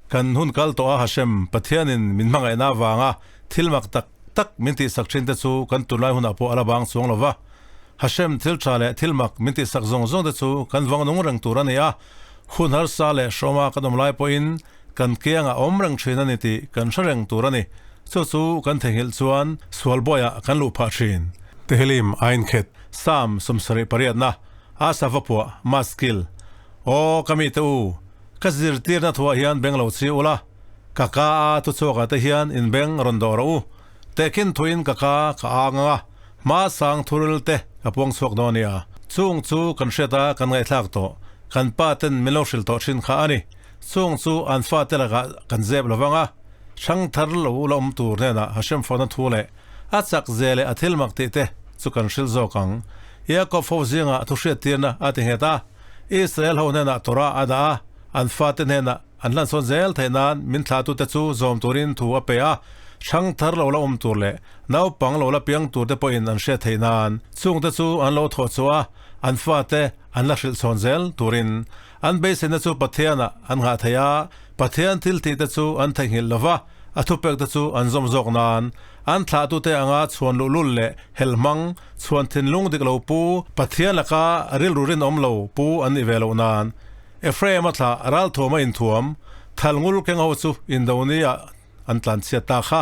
Kan hun kal tawh a Hashem, Pathianin min hmangaihna avanga thil mak tak tak min tihsak thin te chu kan tunlai hunah pawh a la bang chuang lo va. Hashem thil tha leh thil mak min tihsak zawng zawng te chu kan vang nung reng tur a ni a, hun harsa leh hrawma kan awm lai pawhin kan kiangah awm reng thin a ni tih kan hre reng tur a ni. Chu chu kan theihnghilh chuan sual bawiah kan luh phah thin. Tehillim Ainkhet, Psalm 78-na, Asa va phuah, Maskil. Aw ka mite u, ka zirtirna thuah hian beng lo chi ula, ka ka a thuchhuakah te hian in beng rawn dawh rawh u. Tehkhin thuin ka ka ka ang ang a, hma sang thuril te ka puang chhuak dawn nia. Chung chu kan hriat a kan ngaihthlak tawh, kan pa ten min lo hrilh tawh thin kha a ni. Chung chu an fate lakah kan zep lo vang a, hrang thar lo la awm tur hnenah Hashem fawhna thu leh a chak ze leh a thil mak tih te chu kan hrilh zawk ang. Yaakov ho zingah thu hriattirna a ti nghet a. Israel ho hnenah Torah a dah a, an fate hnenah an hlansawn zel theih nan min thlahtute chu zawm turin thu a pe a, hrang thar lo la awm tur leh naupang lo la piang turte pawhin an hriat theih nan chungte chu an lo thawh chhuah a, an fate an la hrilh chhawn zel turin an beiseina chu Pathianah an nghah theih a, Pathian thil tihte chu an theihnghilh lo va, a thupekte chu an zawm zawk nan An thlahtute anga chhuan luhlul leh helhmang, chhuan thinlung dik lo pu, Pathian laka rilru rinawm lo pu an nih ve loh nan. Ephraim-a thlah ralthuam a inthuam, thalngul keng ho chu Indonia-ah an tlanchhiat ta kha.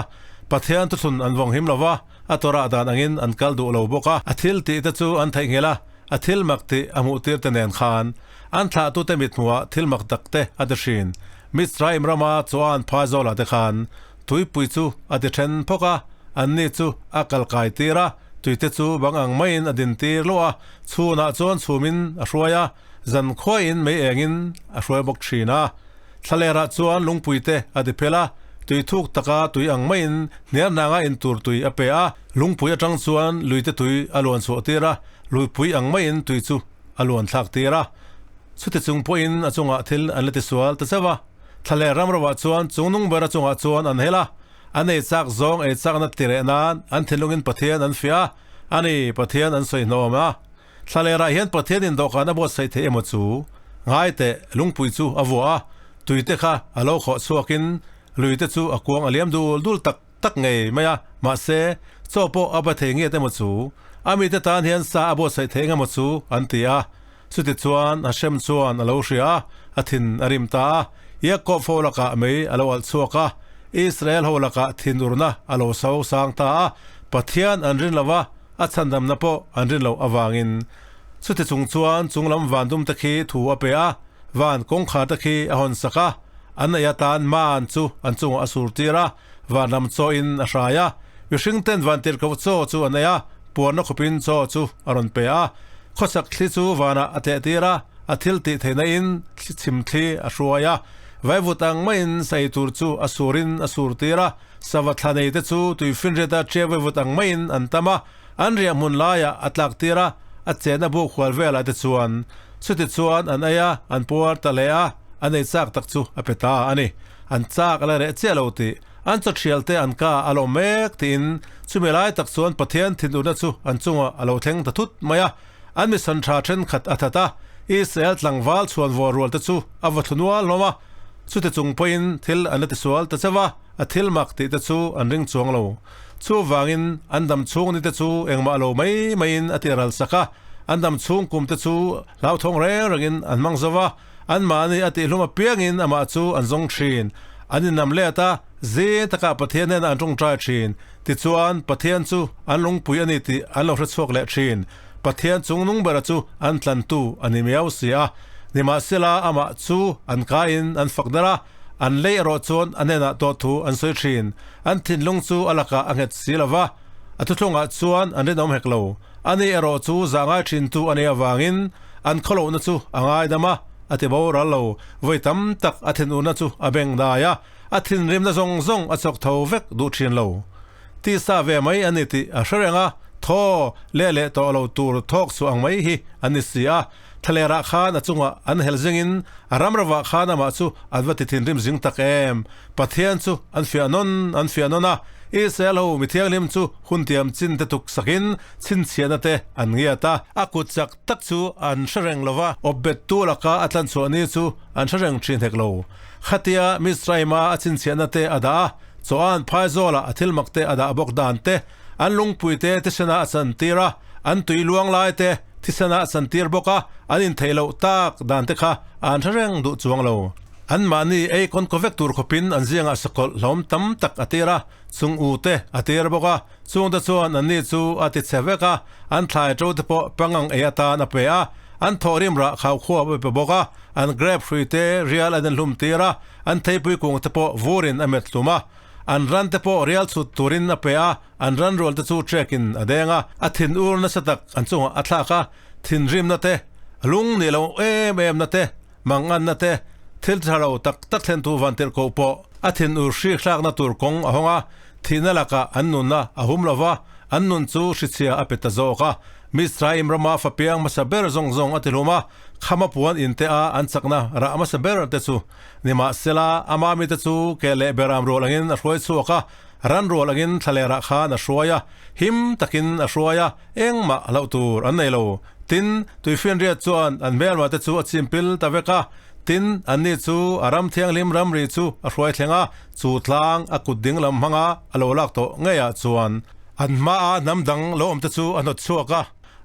Pathian thuthlun an vawng him lo va, a Torah dan angin an kal duh lo bawk a. A thil tih te chu an theihnghilh a, a thil mak tih a hmuh tir te nen khan an thlahtute mithmuhah thil mak tak te a ti hrin. Mitzrayim rama chuan Phaizawl-ah te khan Tuipui chu a ti then phawk a, anni chu a kal kai tir a, tuite chu bang ang maiin a din tir luah a, chhunah chuan chhumin a hruai a, zan khuaiin mei engin a hruai bawk thin a. Thlalerah chuan lungpuite a ti phel a, tui thuk taka tui ang maiin hniarhnanga intur tui a pe a, lungpui atang chuan luite tui a luan chhuah tir a, luipui ang maiin tui chu a luan thlak tir a. Chuti chung pawhin a chungah thil an la tisual ta chauh a. Thlaler ram rovah chuan chungnung ber a chungah chuan an hel a, an ei chak zawng ei chakna ti reh nan an thinlungin Pathian an fiah a, a ni, Pathian an sawi hnawm a. Thlalerah hian Pathianin dawhkan a buatsaih theih emaw chu? Ngai teh, lungpui chu a vuah a, tuite kha a lo khawh chhuakin luite chu a kuang a liam dul dul tak tak ngei mai a, mahse, chaw pawh a ba thei ngiat emaw chu? A mite tan hian sa a buatsaih theih eng emaw chu? an ti a. Chutichuan Hashem chuan a lo hria a, a thin a rim ta a. Yaakov ho lakah mei a lo alh chhuak a, Israel ho lakah thinurna a lo so sang ta a. Pathian an rin lo va, a chhandamna pawh an rin loh avangin. Chuti chung chuan chunglam van dum te khi thu a pe a, van kawngkhar te khi a hawn sak a, an ei atan man chu an chungah a sur tir a, vanram chaw in a hrai a. Mihring ten vantirhkoh chaw chu an ei a, puarna khawpin chaw chu a rawn pe a. Khawchhak thli chu vanah a tleh tir a, a thil tih theihna in thli chhim thli a hruai a. Vaivut ang maiin sa ei tur chu a surin a sur tir a, sava thla nei te chu tui finriata ṭiak vaivut ang maiin an tam a, an riah hmun laiah a tlak tir a, a chenna buk hual velah te chuan chuti chuan an ei a, an puar ta leh a, an ei chak tak chu a pe ta a ni. An chak a la reh chiah lo tih An chawṭhial te an ka a lawm mek tiin chumi lai tak chuan Pathian thinurna chu an chungah a lo thleng ta thut mai a. An misan tha thenkhat a that a, Israel tlangval chhuan vawr rual te chu a va thlu nual hlawm a. Chuti chung pawhin thil an la tisual ta chauh a, a thil mak tih te chu an ring chuang lo. Chuvangin an dam chhung ni te chu engmah lo mai maiin a tih ral sak a, an dam chhung kum te chu hlauthawng reng rengin an hmang zo va. Anmahni a tihhlum apiangin amah chu an zawng thin. An innam let a, zing takah Pathian hnenah an tawngtai thin. Tichuan, Pathian chu an lungpui a ni tih an lo hre chhuak leh thin. Pathian chungnung bera chu an tlantu a ni miau si a. Nimahsela, amah chu an kaiin an fak der a, an lei erawh chuan a hnenah tawh thu an sawi thin. An thinlung chu a lakah a nghet si lo va, a thuthlungah chuan an rinawm hek lo. Ani erawh chu zah ngai thintu a nih avangin an khawlohna chu a ngaidam a, a ti boral lo. Vawi tam tak a thinurna chu a beng dai a, a thinrimna zawng zawng a chawk tho vek duh thin lo. Tisa ve mai a ni tih a hre reng a, thaw leh leh tawh lo tur thawk chhuah ang mai hi a ni si a. Thlalerah khan a chungah an hel zingin a ram rovah khan amah chu an va ti thinrim zing tak em! Pathian chu an fiah nawn an fiah nawn a, Israel ho mi thianghlim chu hun tiam chin te tuk sakin chhinchhiahna te an ngiat a. A kut chak tak chu an hre reng lo va, awpbettu laka a tlanchhuah ni chu an hre reng thin hek lo. Khatia Mizraima a chhinchhiahna te a dah a, Chawhan phaizawlah a thilmak te a dah bawk dan te, an lungpui te thisena a chantir a, an tui luang lai te thisena a chantir bawk a, an intheih loh tak dan te kha an hre reng duh chuang lo. Anmahni ei kawn kaw vek tur khawpin an zingah sakawlh hlawm tam tak a tir a, chung u te a tir bawk a, chungte chuan anni chu a ti chhe vek a, an thlai to te pawh pangang ei atan a pe a, an thawhrim rah khau khuap a pe bawk a, an grape hrui te rial an inhlum tir a, an theipui kung te pawh vurin a met hlum a. An ran te pawh rial chhut turin a pe a, an ran rual te chu trekin a deng a, a thinur nasa tak an chungah a thlak a, thinrimna te, lung nih lo em em na te, manganna te, thil tha lo tak tak thlentu vantirhkoh pawh a thinur hrik hlakna tur kawng a hawng a, thihna lakah an nunna a hum lo va, an nun chu hrichhia a pe ta zawk a. Mizraim rama fapiang hmasa ber zawng zawng a ti hlum a, khama puan inte a an chakna rah hmasa ber te chu Nimahsela, ama mite chu ke leh beram rual angin a hruai chhuak a, ran rual angin thlalerah khan a hruai a, him takin a hruai a, engmah hlauh tur an nei lo. Tin, tuifinriat chuan an hmelmate chu a chimpil ta vek a, tin, anni chu a ram thianghlim ramri chu a hruai thleng a, chu tlang a kut ding lam hmanga a lo lak tawh ngeiah chuan an hmaa hnam dang lo awmte chu a hnawt chhuak a.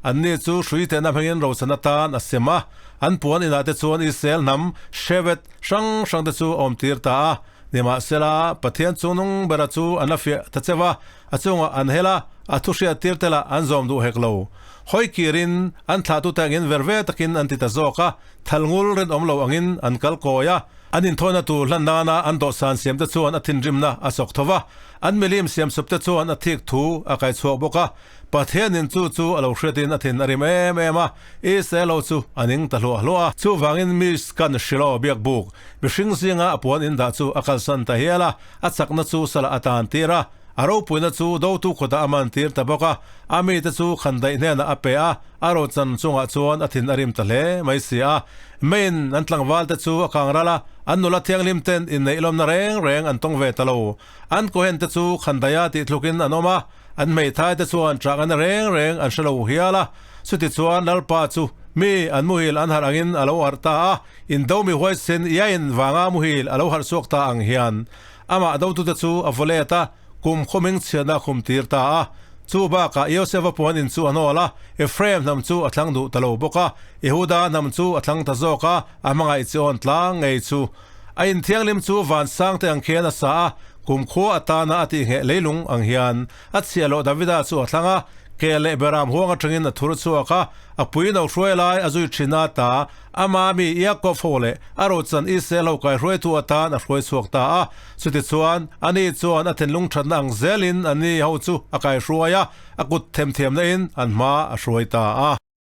Anni chu hrui tehna hmangin rochan atan a sem a, an puan inah te chuan Israel hnam hrevet hrang hrang te chu a awmtir ta a. Nimahsela, Pathian chungnung bera chu an la fiah ta cheu a, a chungah an hel a, a thu hriattir te lah an zawm duh hek lo. Hawi kirin an thlahtute angin ver ve takin an ti ta zawk a, thalngul rinawm lo angin an kal kawi a. An inthawina tur hlan nana an dawhsan siamte chuan a thinrimna a sawk tho va, an milim siamsupte chuan a thik thu a kaichhuak bawk a. Pathianin chu chu a lo hriatin a thin a rim em em a, Israel ho chu a ning ta hluah hluah a. Chuvangin Mishkan Shiloh biakbuk mihring zinga a puan indah chu a kalsan ta hial a, a chakna chu salah a tan tir a, a ropuina chu dotu kawtah a man tir ta bawk a, a mite chu khandaih hnenah a pe a, a rochan chungah chuan a thin a rim ta hle mai si a. Main an tlangval te chu a kang ral a, an nula thianghlim ten inneih lawmna reng reng an tawng ve ta lo. An kohen te chu khandaih a tih tlukin an awm a, An hmeithai te chuan chakna reng reng an hre lo hial a, chuti chuan Lalpa chu mi an muhil an harh angin a lo harh ta a, indo mi huaisen Iain vanga muhil a lo harh chhuak ta ang hian amah dotute chu a vaw let a, kum khawming chhiatna a khum tir ta a. Chu bakah Iosefa puan in chu a hnawl a, Ephraim hnam chu a thlang duh ta lo bawk a, Yehuda hnam chu a thlang ta zawk a, a hmangaih chi awn tlang ngei chu. A inthianghlim chu van sangte ang khian a sa a, kumkhua atana a tihngheh leilung ang hian a chhiahloh Davida chu a thlang a, ke leh beram huang atangin a thur chhuak a, a pui no hruai lai a zui thin a ta, ama mi Iakob ho leh a rochan Israel ho kaihruaitu atan a hruai chhuak ta a, chutichuan ani chuan a thinlung thatna ang zelin ani ho chu a kaihruai a, a kut themthiamna in an hma a hruai ta a.